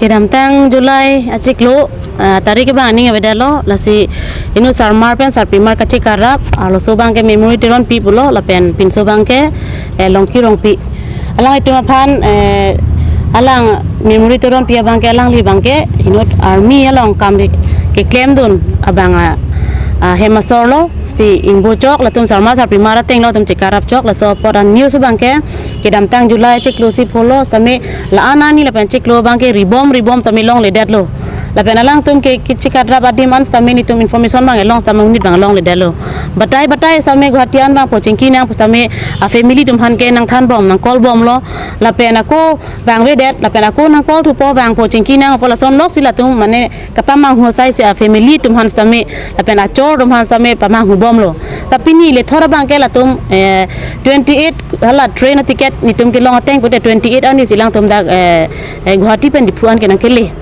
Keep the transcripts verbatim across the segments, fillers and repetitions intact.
Kedamtang July achiklo, ah, tarik abang aning avedetlo, lasi inut sarmar pen sarpimar kachekarap, arloso abangke memory teron pi pulo, lapen pinso abangke, eh, Longki Rongpi. Alanglitum aphan, eh, alang memory teron pi abangke, alangli abangke inut army along kam ri-, keklemdun abang a, ahem asor lo, sti ingbo chok, latum sarmar sarpimar ateng lo, latum chekarap chok, laso apot an news abangke, kedamtang July chiklo si pholo, sitame la-an arni lapen chiklo abangke ribom ribom sitame longledetlo. Lapen alangtum ke, kechekatrap adim an sitame nelitum information abang elong sitame monit abang longledetlo. Batai batai sitame Guwahati an abang po chingki nang sitame a-family atum aphan ke nangthanbom, nang-call bomlo. Lapen ako vangvedet, lapen ako nang-call thupo, vangpo chingki nang apot lason lok si latum mane kapamanghu asai si a-family atum aphan sitame, lapen achor atum aphan sitame pamanghubomlo. Ta pini lethor abangke latum, eh, twenty-eight hala train aticket nelitum kelong ateng pute twenty-eight arni si alangtum dak, eh, eh, Guwahati pen Diphu an ke nangkele.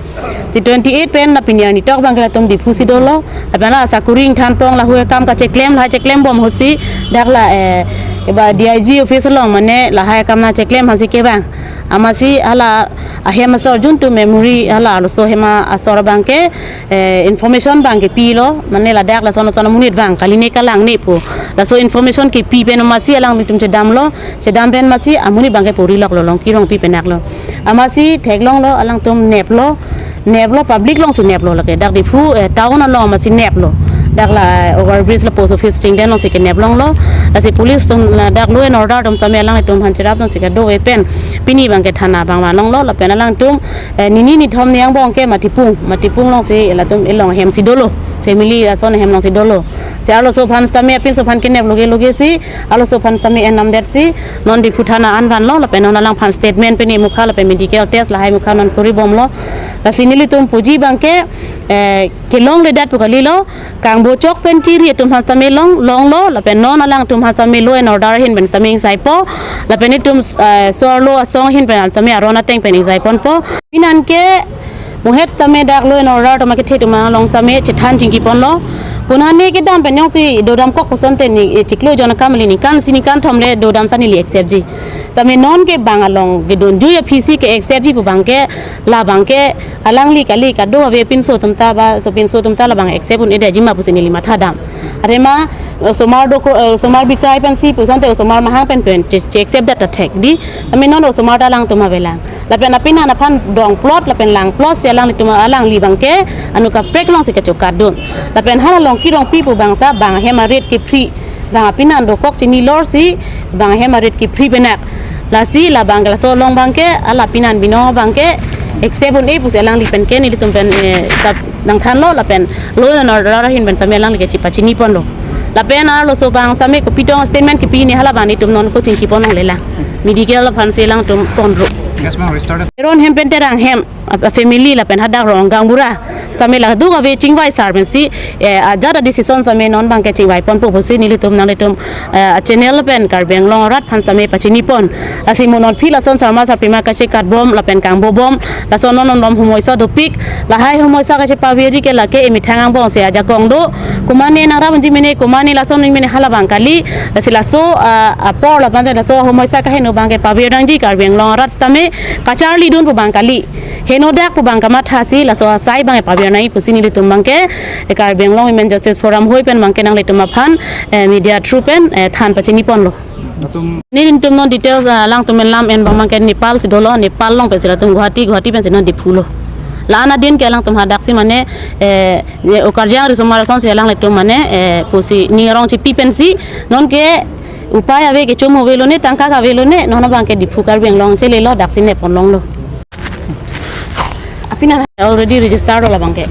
Si twenty-eight pen la pini arni tok abangke latum Diphu si dolo. Lapen la sakuri ingthanpon, lahai akam kacheklem, lahai cheklembom ahut si dak la, eh, eba D I G office along mane lahai akam nangcheklem aphan si kevang. Amatsi hala ahem asor juntu memory hala arloso ahem asor abangke, eh, information abangke pilo, mane ladak lason lason amonit vang kali ne kalang ne pu. Laso information kepi pen amatsi alanglitum chedamlo, chedam pen amatsi amonit abangke pori loklo, Longki Rongpi penaklo. Amatsi theklonglo, alangtum neplo, neplo, public alongsi neplo lake. Dak Diphu, eh, town along amatsi neplo. Dak la, eh, overbridge la post office chingdeng alongsi kenep longlo. Lasi police atum ladak law and order atum sitame alanglitum aphan cherapdunsi kedo-e pen pini abangke thana abang vanlonglo, lapen alangtum, eh, nini nithom ni angbong ke Matipung, Matipung alongsi latum elong ahem si dolo, family ason ahem alongsi dolo. Si arloso aphan sitame apinso aphan kenep loge loge si, arloso aphan sitame enamdet si non Diphu thana an vanlo, lapen non alangphan statement pini mukha lapen medical test lahai mukha non koribomlo. Lasi nelitum puji abangke, eh, kelongledet pu kalilo, kangbo chok pen kiri atum aphan sitame long, longlo, lapen non alangtum aphan sitame law and order ahin pen sitame ingsaipo, lapen itum, eh, so-arlo asong ahin pen sitame aron ateng pen ingsaiponpo. Pinan ke muhet sitame dak law and order atum akethe atum along sitame chethan chingkiponlo. Konane kedam pen jongsi dodamkok pu asonte ne, eh, chiklo jon akam le ningkan isi ningkan thom le dodam sani le accept ji. Sitame non ke bang along kedunjui aphi si ke accept ji pu abangke, la abangke alangli kali kado ave pinso atum ta ba, so pinso atum ta labang accept un-edetji ma pusi neli mathadam. Athema, eh, osomar dokok, eh, osomar bikrai pensi pu asonte osomar mahang pen pen che, che accept det ta thek di. Sitame non osomar ta alangtum avelang. Lapen apinan aphan dongplot, lapen langplot si alanglitum alangli abangke anu kaprek alongsi kachokatdun. Lapen hala Longki Rongpi pu abang ta bang ahem arit kephri, bang apinan dokok chinilor si bang ahem arit kephri penak. Lasi labang ke laso along abangke, hala pinan binong abangke accept un-e pusi alangli pen ke nelitum pen, eh, sap nangthanlo, lapen law and order ahin pen sitame alangli ke chepachiniponlo. Lapen arloso abang sitame kopi tong statement kepi ne hala abang nelitum non ko chingkipon longlelang. Medical aphan si alangtum ponro. Yes, ma'am, restarted. Teron hem pen Terang hem, a, a family lapen hadak Ronggang bura. Sitame la duk ave chingvai sar pensi, eh, ajat a-decision sitame non abangke chingvaiponpo pusi nelitum nanglitum, eh, channel pen Karbi Anglong arat aphan sitame pachinipon. Lasi mo non aphi lason sarmar sarpimar kachekatbom lapen kangbobom, lason non non bom homoisa dopik, lahai homoisa kachepaveri ke lake emethang angbong si ajakong do, komane nangrap unji mene, komane lason unji mene hala abang kali, lasi laso, ah, apor lapen laso homoisa kaheno abangke paver nangji Karbi Anglong arat sitame kacharlidun pu abang kali. Henodak pu abang kamatha si laso asai abang paver nangji pusi nelitum abangke, eh, Karbi Anglong Women Justice Forum hoi pen abangke nanglitum aphan, eh, media through pen, eh, than pachiniponlo. Atum. Nelitum non details, ah, alangtum pen lam en abang abangke Nepal si dolo, Nepal along pensi latum Guwahati, Guwahati pensi non Diphu lo. La-an adin ke alangtum hadak si mane, eh, ye o karjang risomar asonsi alanglitum mane, eh, pusi ning arong chipi pensi, non ke upai ave, kechom avelone, tangka avelone, non abangke Diphu Karbi Anglong chelelo, daksi nepon longlo. Apinan already registered lo labangke.